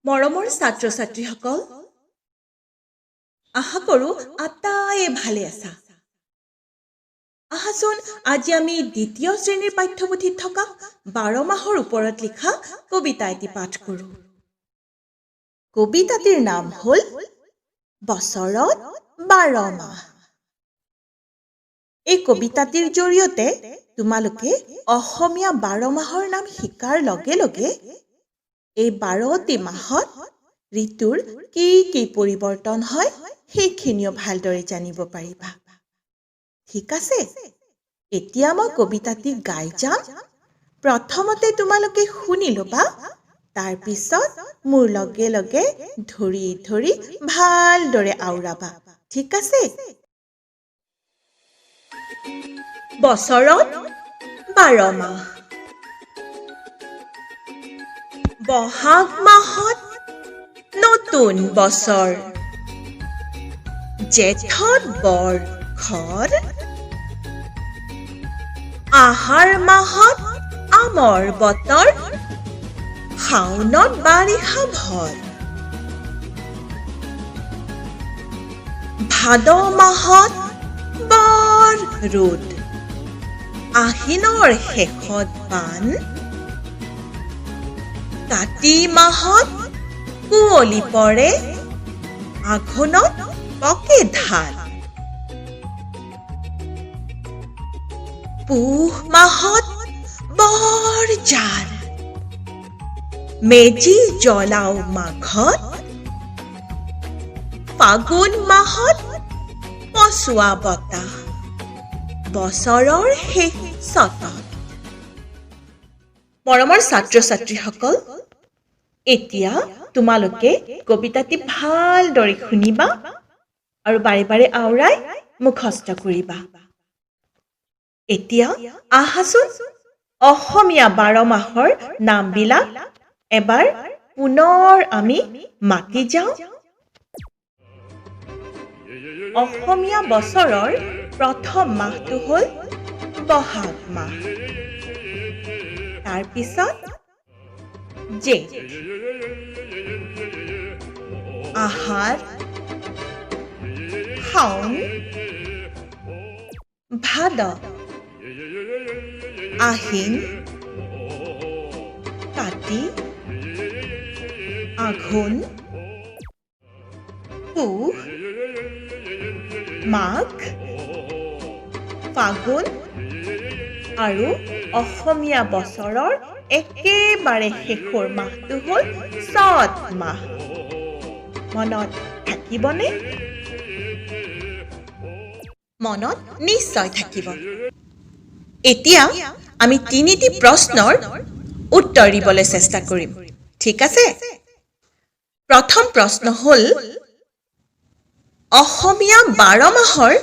মৰমৰ ছাত্ৰ ছাত্ৰীসকল, আশা কৰোঁ আটাইয়ে ভালে আছা। আহাচোন, আজি আমি দ্বিতীয় শ্ৰেণীৰ পাঠ্যপুথিত থকা 12 মাহৰ ওপৰত লিখা কবিতা এটি পাঠ কৰোঁ। কবিতাটিৰ নাম হ'ল বছৰত 12 মাহ। এই কবিতাটিৰ জৰিয়তে তোমালোকে অসমীয়া 12 মাহৰ নাম শিকাৰ লগে লগে এই 12টি মাহত ঋতুৰ কি কি পৰিৱৰ্তন হয়, সেইখিনিও ভালদৰে জানিব পাৰিবা। ঠিক আছে, এতিয়া মই কবিতাটি গাই যাম। প্ৰথমতে তোমালোকে শুনি ল'বা, তাৰপিছত মোৰ লগে লগে ধৰি ধৰি ভালদৰে আওৰাবা। ঠিক আছে? বছৰত 12 মাহ। বহাগ মাহত নতুন বছৰ, জেঠত বৰ খৰ, আহাৰ মাহত আমৰ বতৰ, শাওনত বাৰিষা ভৰ, ভাদ মাহত বৰ ৰ'দ, আহিনৰ শেষত বান, কাতি মাহত কুঁৱলী পৰে, আঘোণত পকে ধান, পুহ মাহত বৰ জাৰ, মেজি জ্বলাও মাঘত, ফাগুন মাহত পচোৱা বতাহ, বছৰৰ শেষ চতত। মৰমৰ ছাত্ৰ ছাত্ৰীসকল, এতিয়া তোমালোকে কবিতাটি ভালদৰে শুনিবা আৰু বাৰে বাৰে আওৰাই মুখস্থ কৰিবা। এতিয়া আহাচোন, অসমীয়া 12 মাহৰ নামবিলাক এবাৰ পুনৰ আমি মাতি যাওঁ। অসমীয়া বছৰৰ প্ৰথম মাহটো হ'ল বহাগ মাহ, তাৰপিছত জেঠ, আহাৰ, শাওণ, ভাদ, আহিন, কাতি, আঘোণ, পুহ, মাঘ, ফাগুন আৰু অসমীয়া বছৰৰ একেবাৰে শেষৰ মাহটো হ'ল চ'ত মাহ। মনত থাকিবনে? মনত নিশ্চয় থাকিব। এতিয়া আমি তিনিটি প্ৰশ্নৰ উত্তৰ দিবলৈ চেষ্টা কৰিম। ঠিক আছে? প্ৰথম প্ৰশ্ন হ'ল, অসমীয়া 12 মাহৰ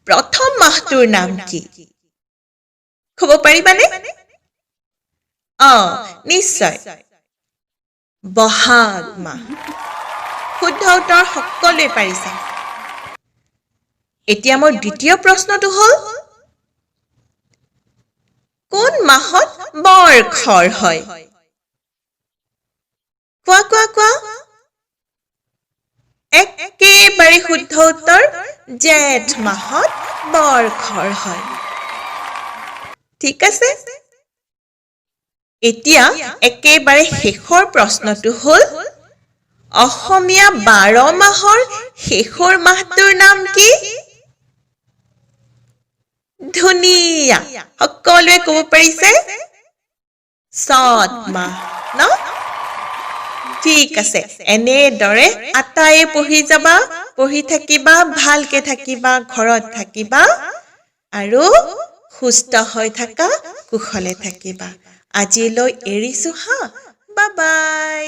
প্ৰথম মাহটোৰ নাম কি? ক'ব পাৰিবানে? অ, নিশ্চয়, বহাগ মাহ। শুদ্ধ উত্তৰ সকলোৱে পাৰিছা। এতিয়া মোৰ দ্বিতীয় প্ৰশ্নটো হ'ল, কোন মাহত বৰ খৰ হয়? কোৱা, কোৱা, কোৱা। একেবাৰে শুদ্ধ উত্তৰ, জেঠ মাহত বৰ খৰ হয়। ঠিক আছে। এতিয়া একেবাৰে শেষৰ প্ৰশ্নটো হ'ল, অসমীয়া 12 মাহৰ শেষৰ মাহটোৰ নাম কি? ধুনীয়া, সকলোৱে ক'ব পাৰিছে, চ'ত মাহ ন? ঠিক আছে, এনেদৰে আটাইয়ে পঢ়ি যাবা, পঢ়ি থাকিবা, ভালকে থাকিবা, ঘৰত থাকিবা আৰু সুস্থ হৈ থাকা, কুশলে থাকিবা। আজিলৈ এৰিছো হা, বাই বাই।